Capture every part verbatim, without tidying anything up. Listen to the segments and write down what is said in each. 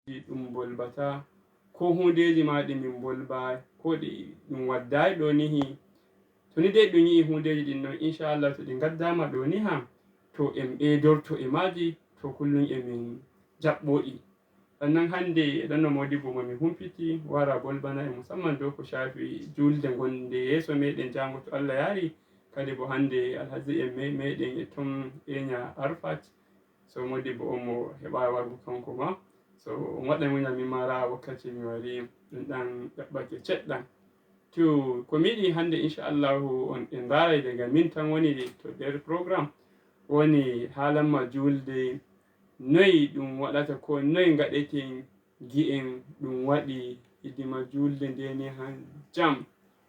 ɗum bolbata, ko huundeeji ma ɗi min bolba, ko ɗi ɗum waddaay ɗo nihi. To ni dey ɗum yi'i huundeeji ɗin noon, inchallah, to ɗi ngaddaama ɗo niha, to en ɓeydorto e maaji, to kullum e min jaɓɓo ɗi. Sannan hannde eɗon no moodibbo mo mi humpiti, wara bolbana e musamman dow ko shaafi juulde gonde yeeso meɗen jaango to Allah yaari. Kadi bo hannde alhaji en me-, meɗen e ton enya Arfat. So moodibbo on mo heɓaay wargo kanko ma, so on waɗa muñal, min mara wakkati mi wari, ɗum ɗan ɗaɓɓake ceɗɗan. To ko mi yiɗi hannde, inchallahu, on en ndaaray daga min tan woni to nder programme, woni haalamma juulde, noy ɗum waɗata, ko noy ngaɗeten, gi'en ɗum waɗi hidima juulde nde ni han jam,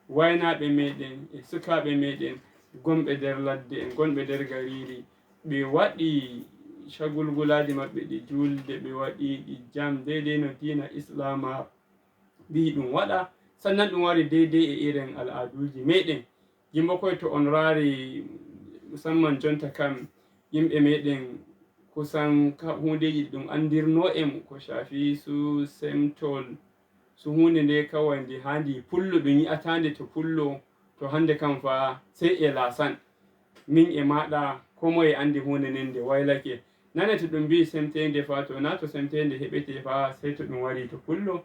waynaaɓe meɗen e sukaaɓe meɗen gonɓe nder ladde e gonɓe nder gariiri, ɓe waɗi cagulgulaaji maɓɓe ɗi juulde, ɓe waɗi ɗi jam deydey no diina Islaama wi'i ɗum waɗa, sannan ɗum wari deydey e irin al'aduuji meɗen. Yimɓe koye to on raari, musamman jonta kam, yimɓe meɗen kusan ka-, huundeeji ɗi ɗum anndirnoo en ko shaafi su semtol, su huunde nde kaway nde haandi pullo, ɗum yi'ataande to pullo, to hannde kam fa sey e laasan. Min e maaɗa, ko moye anndi huunde nden nde waylake. Nane to ɗum mbi'i semteende fa, to naa to semteende heɓete fa, sey to ɗum wari to pullo.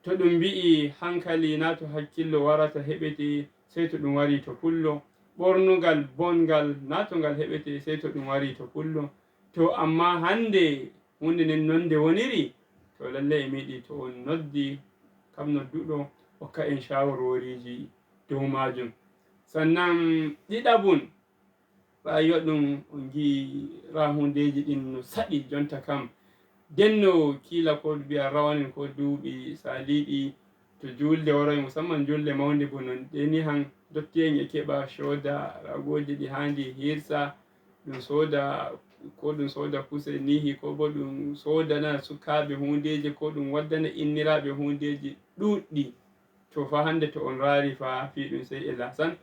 To ɗum mbi'i hankali, naa to hakkillo warata heɓete, sey to ɗum wari to pullo. Ɓornungal bonngal, naa to ngal heɓete, sey to ɗum wari to pullo. To amma hannde huunde nden non nde woniri, to lallay e mi yiɗi to on noddi kam nodduɗo, okka en shawaroriiji dow maajum. Sannan ɗiɗaɓun, ɓaayo ɗum on ngi'i raa huundeeji ɗin no saɗi jonta kam. Ndenno kiila ko mbi'a rawanin ko duuɓi saaliiɗi, to juulde waroy, musamman juulde mawnde bo non, ɗe ni han dotti'en e keɓa cooda ragooji ɗi haandi hirsa, ɗum sooda, ko ɗum sooda kuse nihi, ko bo ɗum soodana sukaaɓe huundeeji, ko ɗum waddana inniraaɓe huundeeji ɗuuɗɗi. To fa hannde to on raari fa fii ɗum sey e laasan.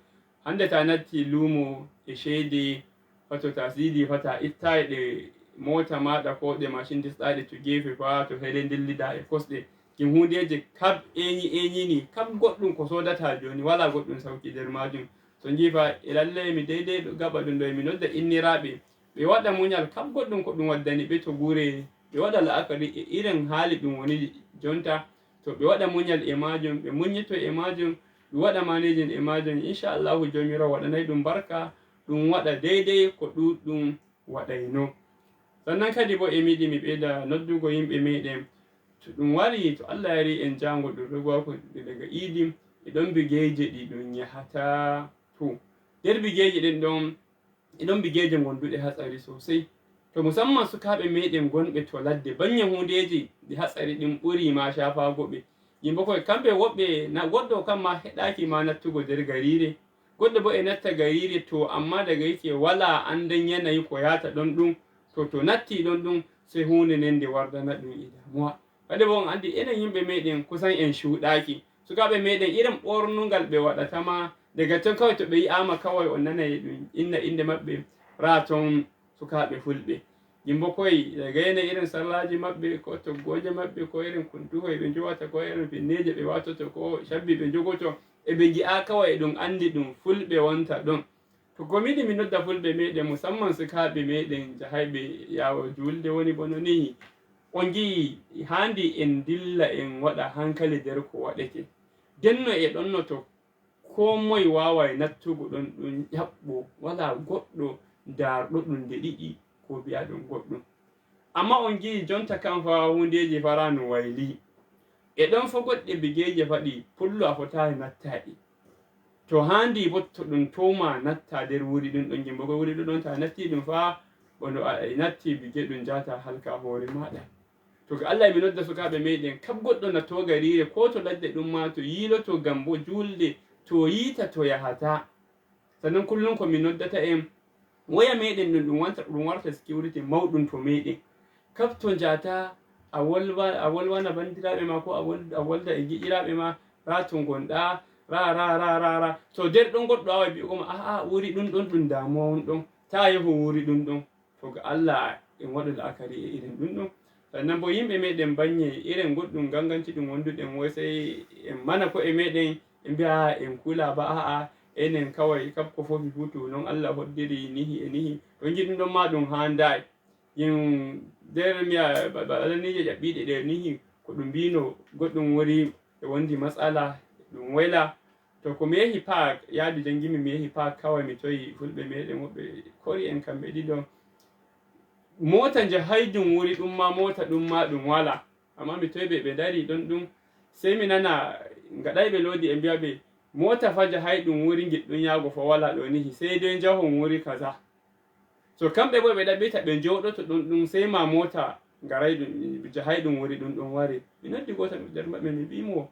Hannde ta natti luumo e ceede, fato ta siidi, fata ittaay ɗe moota maaɗa ko ɗe macin disɗaaɗe to geefe fa to here ndillida e kosɗe. Kin huundeeji kab eeñi eeñini, kab goɗɗum ko soodata jooni, walaa goɗɗum sawki nder maajum. So njii fa e lalle mi deydey ɗo gaɓa ɗum ɗo, e mi nodda inniraaɓe, ɓe waɗa muñal, kab goɗɗum ko ɗum waddani ɓe to gure, ɓe waɗa la'akari e irin haali ɗum woni jonta. To ɓe waɗa muñal e maajum, ɓe muññito e maajum, ɗum waɗa manejin e maajum, inchallahu Joomiraawo waɗanay ɗum barka, ɗum waɗa deydey ko ɗuuɗɗum waɗayno. Sannan kadi bo e mi yiɗi mi ɓeyda noddugo yimɓe meɗen, to ɗum wari, to Allah yari en jaango ɗum rogowako daga iidi, e ɗon bigeeje ɗi ɗum yahata to. Nder bigeeje ɗen ɗon, e ɗon bigeeje gonduɗe hatsari sosai. To musamman sukaaɓe meɗen gonɓe to ladde, banye huundeeji ɗi hatsari ɗin ɓuri ma shafaago ɓe. Yimɓe koye kamɓe woɓɓe na, goɗɗo kam ma heɗaaki ma nattugo nder gariire. Goɗɗo bo e natta gariire to, amma daga yike wala andan yanayi ko yata ɗon ɗum, to, to natti ɗon ɗum, sai huunde nden nde wardana ɗum e damuwa. Kadi bo on andi enen yimɓe meɗen kusan en cuuɗaaki. Sukaaɓe meɗen irin ɓornungal ɓe waɗata ma, daga ton kawai to ɓe yi'ama kawai on nanay ɗum inna innde maɓɓe, raa ton sukaaɓe fulɓe. Yimɓe koye daga yanayi irin sarlaaji maɓɓe, ko toggooje maɓɓe, ko irin kuntuhoy ɓe njowata, ko irin finneeje ɓe waatoto, ko cabbi ɓe njogoto, e ɓe ngi'a kawai e ɗum andi ɗum fulɓe wonta ɗon. To ko mi yiɗi mi nodda fulɓe meɗen, musamman sukaaɓe meɗen jahayɓe yaawo juulde woni bono ni, on ngi'i haandi en ndilla en waɗa hankali nder ko waɗete. Ndenno e ɗonno to ko moye waaway nattugo ɗon ɗum ƴaɓɓo, walaa goɗɗo daarɗo ɗum nde ɗiɗi ko bi'a ɗum goɗɗum. Amma on ngi'i jonta kam fa huundeeji fara no wayli. E ɗon fo goɗɗe bigeeje faɗi pullo a fotaay nattaaɗi. To haandi bo to ɗum towma natta nder wuri ɗum ɗon, jimbo ko wuri ɗum ɗon ta natti ɗum fa, bono a, a natti bige ɗum jaata halka hoore maaɗa. To ga Allah mi nodda sukaaɓe meɗen, kab goɗɗo na to gariire, ko to ladde ɗum ma to yiiloto ngam bo juulde, to yiita to yahata. Sannan kullum ko mi noddata en, woya meɗen ɗum, ɗum wanta, ɗum warta security mawɗum to meɗen. Kab to njata, a wolwa, a wolwana bandiraaɓe ma, ko a wol-, a wolda e giƴiraaɓe ma, ra to ngonɗa, ra, ra, ra, ra, ra. To nder ɗon goɗɗo awa bi'ugo ma, "A'a, wuri ɗum ɗon, ɗum damuwa on ɗon. Ta yehu wuri ɗum ɗon." To ga Allah en waɗu la'akari e irin ɗum ɗon. Sannan bo yimɓe meɗen baŋŋe iren goɗɗum ganganci ɗum wonduɗen, woy sey en mana ko'e meɗen, en mbi'a, "Aa, en kula ba, a'a, enen kaway, kab ko fofi fu to non Allah hoddiri nihi e nihi." To ngiɗum ɗon ma ɗum haandaay. Yin nder mbi'a ba, ba, alaniije ƴaɓɓiiɗe ɗe nihi, ko ɗum mbino goɗɗum wori e wondi matsala, ɗum wela. To ko mi yehi Paak, yaadu jannginmi mi yehi Paak, kaway mi toyi fulɓe meɗen woɓɓe kori en kamɓe ɗiɗo. Moota njahaydum wuri ɗum ma, moota ɗum ma ɗum wala. Amma mi toyi ɓe, ɓe dari ɗon ɗum. Sey mi nana ngaɗay ɓe loodi e mbi'a ɓe, "Moota fa njahaydum wuri ngiɗɗum yaago fa wala ɗo nihi, sey dey njahon wuri kaza." So kamɓe bo ɓe ɗaɓɓita ɓe njooɗoto ɗon ɗum, sey ma moota ngaray ɗum, jahayɗum wuri ɗum ɗum wari. Mi noddi gooto nder maɓɓe mi mbi'i mo,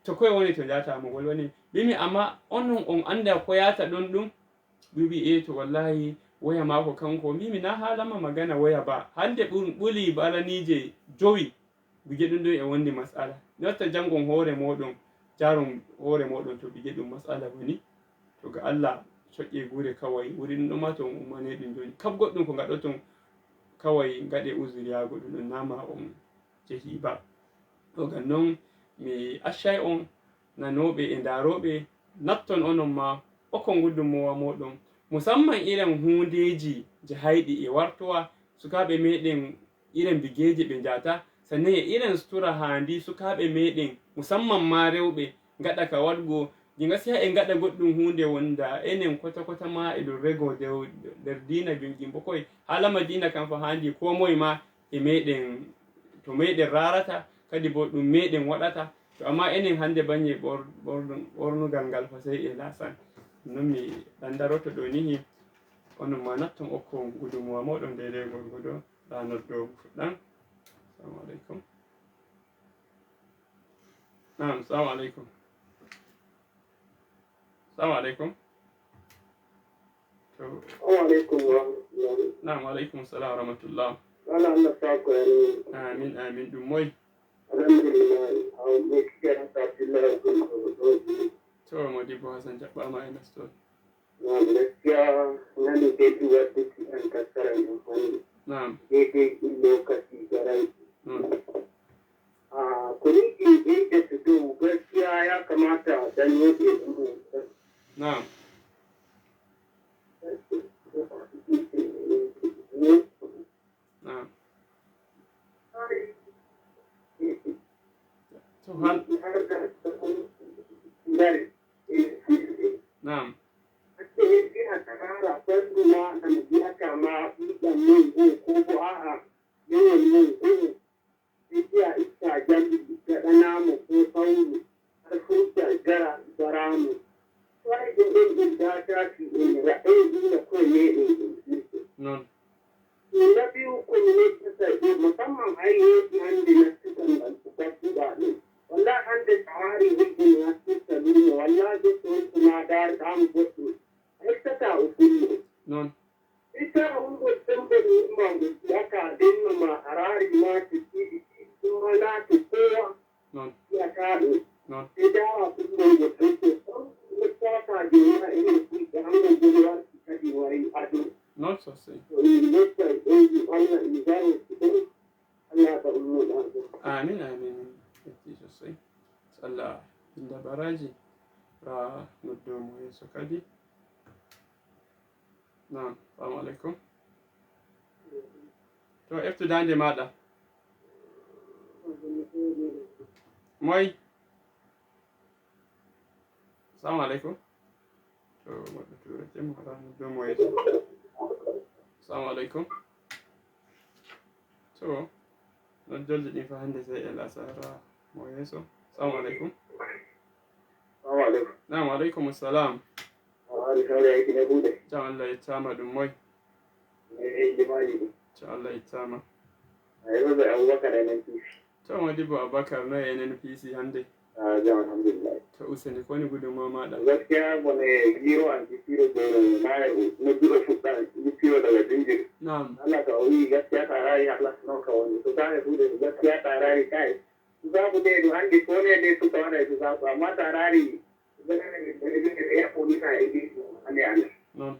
"To koye woni to njahata mo ngol woni?" Mbi'mi, "Amma onon on annda ko yahata ɗon ɗum?" Ɓe mbi'i, "Ee, to wallahi woya maako kanko." Mbi'mi, "Na haala ma magana woya ba. Hannde ɓur-, ɓuli balaniije jowi." Bige ɗum ɗon e wondi mas'ala. Njotta janngon hoore mooɗon, jaaron hoore mooɗon to bige ɗum mas'ala woni. To ga Allah coƴƴe gure kaway, wuri ɗum ɗon ma to on ummane ɗum jooni. Kab goɗɗum ko ngaɗoton kaway ngaɗe uzuri haa goɗɗum ɗon na ma on jehi ba. To ngam non mi accay on nanooɓe e ndarooɓe, natton onon ma, okkon gudunmowa mooɗon. Musamman iren huundeeji jahayɗi e wartowa, sukaaɓe meɗen iren bigeeji ɓe njahata, sannan e iren sutura haandi sukaaɓe meɗen, musamman ma rewɓe, ngaɗa ka waɗgo, je ngasiya e ngaɗa goɗɗum huunde wonda, enen kota kota ma eɗum rego dew-, nder diina jum jimbo koy. Haala ma diina kam fa haandi ko moye ma e meɗen, to meɗen raarata, kadi bo ɗum meɗen waɗata. To amma enen hannde baŋŋe ɓor-, ɓornu-, ɓornugal ngal fa sey e lasan. Non mi ɗan daroto ɗo nihi, onon ma natton okkon gudunmowa mooɗon deydey gorgodo. Ɗa noddo fuɗɗan. Assalamu alaikum. Naam, assalamu alaikum. Assalamu alaikum. To. Assalamu alaikum wa rahmatullah. Naam, wa alaikum assalam wa rahmatullah. Wala Allah sako yani. Amin, amin. Ɗum moy? Alhamdulillah. Aw, me kike na Abdullah ko ko. To, Modibo Hassan jaɓɓaama e nastoore. Naam, gaskiya nani belɗi wadduki an kakkara min hannde. Naam. Daidai ɗin lokaci garai. Naam. Ah, ko ni ɗin ɓeyda to dow gaskiya ya kamata dañooɓe ɗum. Naam. Naam. To han. Naam. Ɓe mbi'a itta jamɗi, gaɗanaa mo ko sawru, har furta gara baraamu. Fayde ɗon ɗum daataaki en raɓɓey ɗum no koye meeɗen ɗum firde. Non. Min naɓi ko mi noddata e musamman hay yeeso hannde nattugal ngal ko gadduɗaa ɗum. Wallaahi hannde so a haari hulɓe mi nattirta luumo, wallaahi jotta on so maa daarɗaa mo goɗɗum, a heɓtataa o fullo. Non. Ita hunde sembe ni ma aka denno ma arari ma ti ti ti ma na ti kowa. Non. Ya ka ni. Non. Ita wa kunde da kake son mutaka da yana ina kuɗi da hannun gudura kadi wari ado. Non sosai. To ni ne ta ɗauki Allah in gano su ɗin. Allah ka ummu da. Amin, amin. Yatti sosai. So Allah inda baraji ra noddo mo yeeso kadi. Naam, salamu alaikum. To eftu daande maɗa. Moy? Salamu alaikum. To goɗɗo tura jemma wala no domo yeeso. Salamu alaikum. To non jolde ɗin fa hannde sey e lasara mo yeeso. Salamu alaikum. Salamu alaikum. Naam, alaikum salam. Ari sare aiki na bude. Jam Allah yeccama, ɗum moy? Mai aiki maji ɗum. Jam Allah yeccama. A yi da Abubakar N N P C. To Modibo Abubakar, no e N N P C hannde? Ah, jam alhamdulillah. To useni ko woni gudunmawa maɗa? Gaskiya bone giro an ti tiro bone na no duro fuɗɗa ni tiro daga jinjiri. Naam. Allah ka o wi gaskiya ta rayi Allah no ka woni. To ka e bude gaskiya ta rayi kai. Tubabu de ɗum anndi ko ne de suka waɗa e tubabu, amma to a raari ɓe yaɓɓo misa e ɗi ande ande. Non.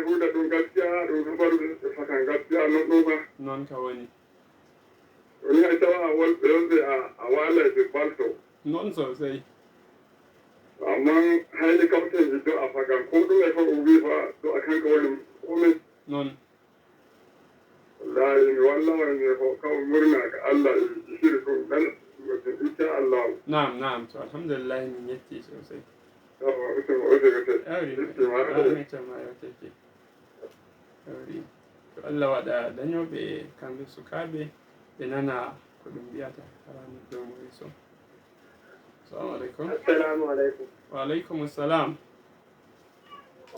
huunde ɗum gaskiya, ɗum habaru ɓe fakan gaskiya, non ɗum fa. Noon ka woni. Woni hay tawa a wol-, wonɓe a, a waalay ɓe balto. Noon sosay. Amma hayni kawten jiddo a fakan. Ko ɗum e fof o wi fa ɗo a kanko woni kome. Noon. Wallahi, mi walla wonde ko kam murna ka Allah e siri ɗum ɗan. Inchallahu. Naam, naam. To alhamdulillahi min yetti sosay. Awa, usman, usman, usman. Awri. Usman, usman. Amin, tama, yo teke. Awri. To Allah waɗa dañooɓe kamɓe sukaaɓe, ɓe nana ko ɗum mbiyata. Harani dow mo yeeso. Assalamu alaikum. Assalamu alaikum. Wa alaikum assalam.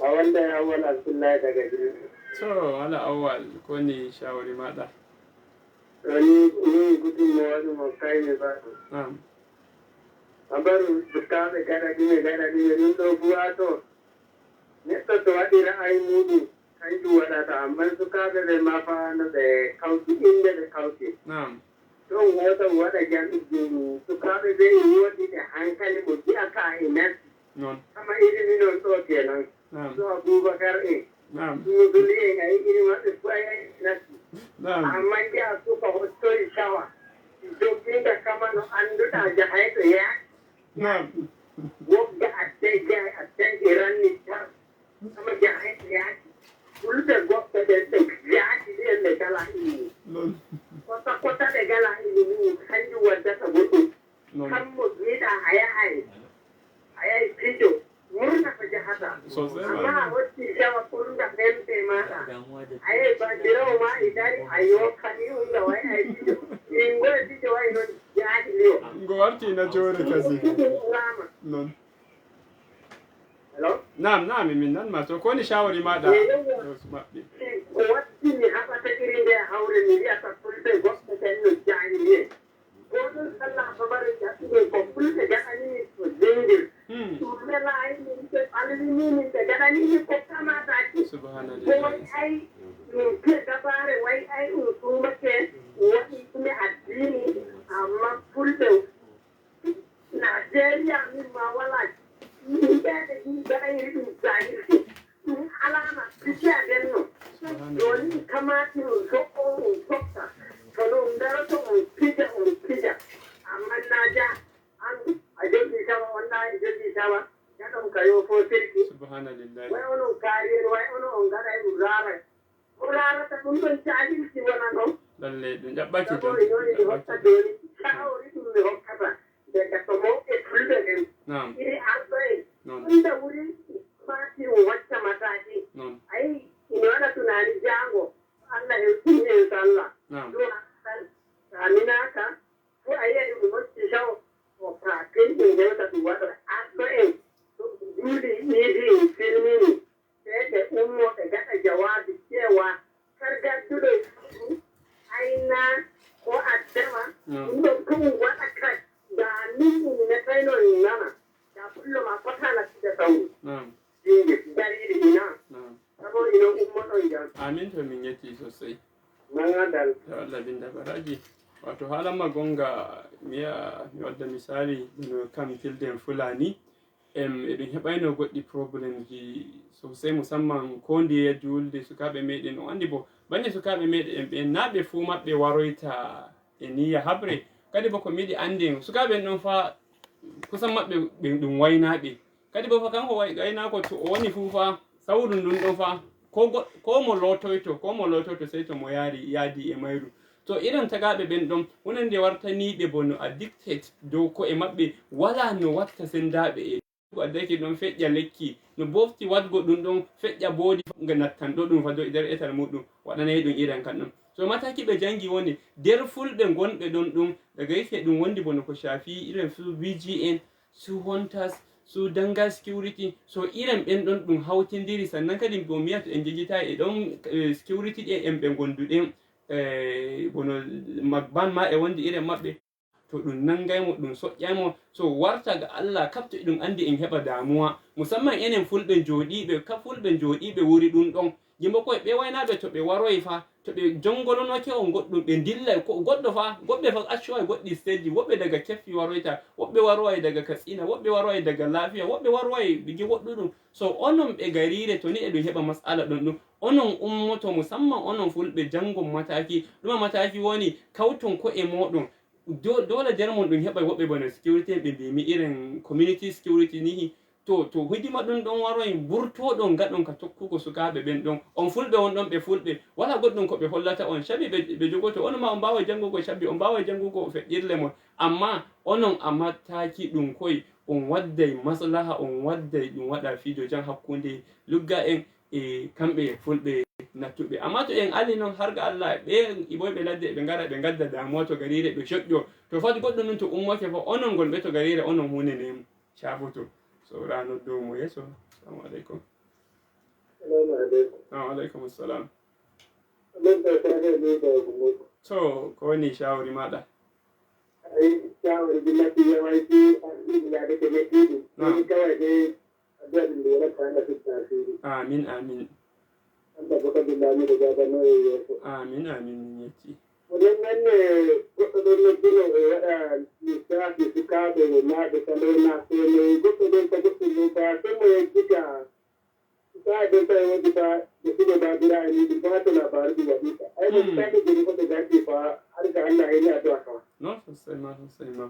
A wonda e Awwal Abdullahi daga Jirgi. To, wala Awwal, ko ni shawari maɗa? To ni, ni gudun mo wani mo kai ne ba. Naam. Habaru sukaaɓe gaɗa ɗume, gaɗa ɗume, ɗum ɗo buwa to. Neɗɗo to waɗi ra'ayi muɗum, kanjum waɗata, ammaa sukaaɓe ɓe ma fa no ɓe kawti innde ɓe kawti. Naam. Ɗon hoto waɗa jam ɗum. Sukaaɓe ɓe e woodi ɓe hankali mo ji'ata e nasti. Noon. Kama iri minon ɗo kenan. Naam. So Abubakar en. Naam. Ɗum no doli en ay iri maɓɓe fof ay ay nasti. Naam. Amma nji'a suka hottori sawa. Jogginta kama no annduɗa jahayɗo yaaki. Naam. Wogga attay jaay attay e ranni tar. Kama jaay yaaki. Fulɓe goɗɓe ɓen ɓe jaaki ɗi en ɓe gala ini. Noon. Kota kota ɓe gala ini mum kanjum waddata goɗɗum. Noon. Kammo jiiɗa a yahay. A yahay pijo. Murna ko jahata. Sosai. Amma ma. A hotti jawa ɓurda ɓemɓe maɗa. A yahay bandirawo ma e dari a yokkani umda way ay pijo. Ingo e pijo way noon jaaki liyo. Ngo warti na joore kasi. Ɗum ɗum rama. Noon. Hello? Naam, naam, min nan ma. So ko woni shawari maɗa? Eh, yawwa. Yo su maɓɓe. Ko waɗi mi haɓata iri nde hawre mi wi'ata fulɓe goɗɓe ɓen no jaahili en. Ko ɗum sallah sabare jaɓɓuɗen ko fulɓe gaɗani min ko jengel. Hmm. Ɗum welayi min ɓe ɓalwini min ɓe gaɗani min ko kamataaki. Subhanallah. Ko way ay min ke dabare way ay ɗum suumake waɗi ɗume addini amma fulɓe Nigeria min ma wala min ɓeɗe ɗin gaɗayri ɗum jahilde ɗum alama pikiya ɓenno joni ɗum kamati on soɓɓo on soɓɓa kono on daroto on pija on pija amma naja an a joggi tawa on ɗa e joggi tawa gaɗon ka yo fotirki subhanallah way onon kariyeri way ono on gaɗay ɗum raray Ko laarata ɗum ɗon caɗilki wona noon. Lalle ɗum ƴaɓɓake ɗum. Saboy noon mi hokka jooni sawori ɗum mi hokkata. Nde ka to mawɓe fulɓe ɓen. Naam. Iri arɗo en. Noon. Ɗum da wuri maati o wacca mataaki. Noon. Ayi ina waɗa tunaani jaango. Allah hewtini en salla. Naam. Ɗum asal. Saminaaka. Fo a yiya ɗum hocci saw. O ka pinɗi hewta ɗum waɗa arɗo en. Ɗum juuli iidi en filmini. Sey ɓe ummo ɓe gaɗa jawaabi ceewa kar gadduɗo e suudu ayna ko addama ɗum ɗon fof waɗa ka da min ɗum metayno en nana da pullo ma fota nattida sawru jingi dariɗi ina sabo ino ummoɗon jam amin to min yetti sosai magadal to allah binda baraji wato haalamma gonga miya mi wadda misali no kam tilden fulani Em, eɗum heɓayno goɗɗi problemji sosai musamman ko ndiye julde sukaaɓe meɗen on andi bo bannge sukaaɓe meɗen ɓe na ɓe fuu maɓɓe waroyta e niyya haɓre kadi bo ko miɗi andi sukaaɓe en ɗon fa kusan maɓɓe ɓe ɗum waynaaɓe kadi bo fa kanko way gaynako to o woni fuu fa sawru ndun ɗon fa ko mo lootoyto ko mo lootoyto sey to mo yaari yaadi e mayru to irin tagaaɓe ɓen ɗon hunande wartaniiɓe bo no addicted dow ko'e maɓɓe walaa no watta senndaaɓe e ko addaki ɗon feƴƴa lekki no bofti waɗgo ɗum ɗon feƴƴa boodi nga nattanɗo ɗum fado nder etal muɗum waɗanay ɗum iran kan ɗon so mataki ɓe jangi woni nder fulɓe gonɓe ɗon ɗum daga yike ɗum wondi bono ko shafi irin su bgn su hontas su dangal security so iren ɓen ɗon ɗum hawtindiri sannan kadi bo miyata en jejjita e ɗon security ɗe en ɓe gonduɗen bono ban ma e wonde iren maɓɓe to ɗum nangay mo ɗum soƴƴay mo so warta ga Allah kafto eɗum andi en heɓa damuwa musamman enen fulɓe jooɗiɓe ka fulɓe jooɗiɓe wuri ɗum ɗon Yimɓe koye ɓe waynaɓe to ɓe waroyi fa to ɓe jongolonoke on goɗɗum ɓe dillay ko goɗɗo fa goɗɓe fa accowa e goɗɗi stejji woɓɓe daga keffi waroyta woɓɓe waroway daga katsina woɓɓe waroway daga lafiya woɓɓe waroway bigi woɗɗuɗum so onon ɓe garire to ni eɗum heɓa masala ɗon ɗum onon ummoto musamman onon fulɓe jangon mataki ɗuma mataki woni kawton ko e moɗon dole nder mon ɗum heɓa woɓɓe bana security en ɓe mbimi irin community security nihi to to hidima ɗum ɗon waroyi mburtoɗon gaɗon ka tokkugo sukaɓe ɓen ɗon on fulɓe on ɗon ɓe fulɓe wala goɗɗum ko ɓe hollata on shabi ɓe jogoto on ma on mbawa jangugo shabi on mbawa jangugo feɗɗirle mon amma onon a mattaki ɗum koy on wadday maslaha on wadday ɗum waɗa fijo jan hakkunde lugga en e kamɓe fulɓe nattuɓe amma to en ali noon har ga allah ɓe iɓoyɓe ladde ɓe ngara ɓe ngadda damuwa to garire ɓe coƴƴo to fati goɗɗum ɗum to ummoke fof onon gonɓe to garire onon hunde nde cafoto so wura noddowo mo yeeso assalamu aleykum assalamu aleykum wa aleykum assalam to ko woni shawri maɗa shawri ɗi matti yawayki arɗiɗi yaade ko mettiɗi ɗi tawayde Amin amin. Amin amin min yetti. Onon men ne, goɗɗo ɗon nodduno e waɗa lissafi sukaaɓe mawɓe salo na seeney, goɗɗo ɗon ka goɗɗum ɗum ka semmo yejjita. Sukaaɓe ɗon tawi woodi fa ɓe ɗiɗo baabiraaɓe mum ɗum fa to labaaru ɗum waɗi fa. Ay mo sukaaɓe joni ko ɓe garti fa, har ga Allah heyni addu'a ka. Non sosai ma, sosai ma.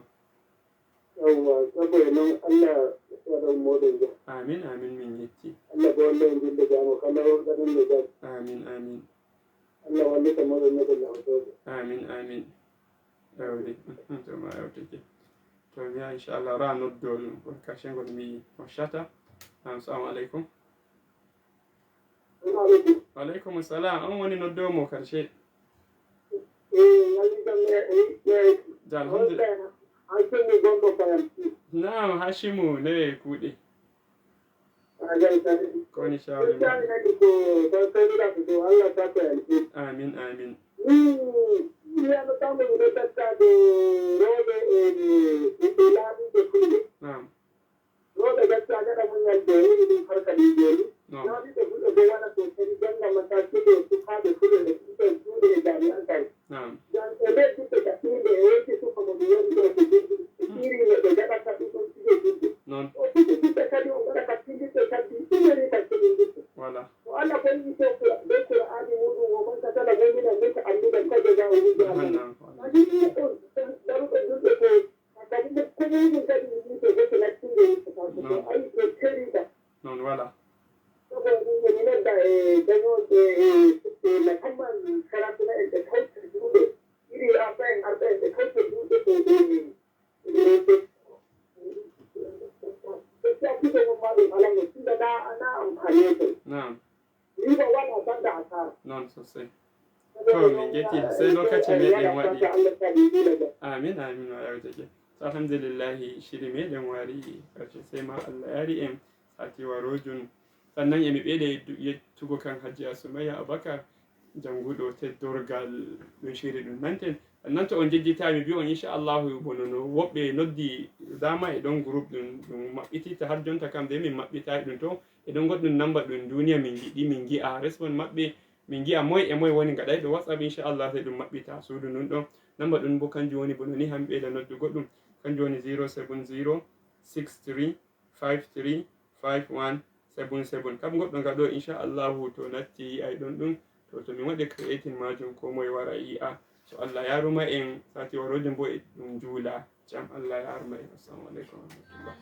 Yawwa, sabu e non Allah waɗa ummoɗon jam. Amin, amin, min yetti. Allah bo Allah e julde jamo kala on gaɗan no jam. Amin, amin. Allah wallita moɗon meɗen nawtooɓe. Amin, amin. Ewde. To ma ewtike. To wiya inchallah ra noddol on karshe ngol mi hoccata. Assalamu alaikum. Wa alaikum salam. On woni noddowo mo karshe. Jal hamdu. Naam, Hashimu, ne kuuɗe. Ko woni shawari ma? Amin, amin. Naam. Rewɓe gaccaa gaɗa muñal de woni ɗum harka ɗum jooni. Nawɗiɓe fulɓe bo wala ko kadi jannga mata suɓe sukaaɓe fulɓe ɓe ɗiɗon juuɗe e jami'an kadi. Jan e nder ɓiɓɓe kaɓɓiiɓe e wonti suka mo mi woni ɗo ko jirgi. E siiri no ɓe gaɗata ɗum ɗon fijo jirgi. O fijo jirgi kadi on gaɗa ka fillitɓe kadi ɗumeni ka keɗindirɓe. Ko Allah ko yi'i to be Qur'aani muɗum o man katala mu'minan muta'ammidan fa jazaa'uhu jahannam. Kadi ɗum on daruɓe julɓe ko Kadi nokku muɗum kadi mi yiite goto lattinde yimɓe kanko to ayi to teriɗa. Non wala. Sabu ɗum woni nodda e dañooɓe e suɓɓe musamman sarakuna en ɓe kawta juuɗe. Iri arɓa en arɓa en ɓe kawta juuɗe ko ɗum. Ɓe cappude mo maɗum alano tunda na na am haneto. Naam. Riba wala banda asara. Non sosai. To min jetti sai lokaci meɗen waɗi. Amin amin wa yawta ke. To alhamdulillahi shiri meɗen wari karshe sai ma Allah yari en sati warojun. Sannan emi ɓeɗe yettugo kan Hajiya Sumayya Abakar janguɗo teddorgal ɗum shiri ɗum nanten. Sannan to on jejjitaami mbi on inchallahu bono no woɓɓe noddi dama e ɗon groupe ɗum ɗum maɓɓititta har jonta kam de min maɓɓitayi ɗum to. Eɗon goɗɗum namba ɗum duniya min ngiɗi min ngi'a respond maɓɓe min ngi'a moy e moy woni gaɗayɗo WhatsApp inchallah sey ɗum maɓɓita suudu ndun ɗon. Namba ɗum bo kanjum woni bono ni han ɓeyda noddugo ɗum kanjum woni zero seven zero six three five three five one seven seven kam goɗɗo ngaɗo inchallahu to natti yi'ay ɗon ɗum to to min waɗi creating majum ko moy wara yi'a. So Allah yaruma en sati warojo mbo e ɗum juula jam Allah yaruma en. Assalamu aleykum warahmatullah.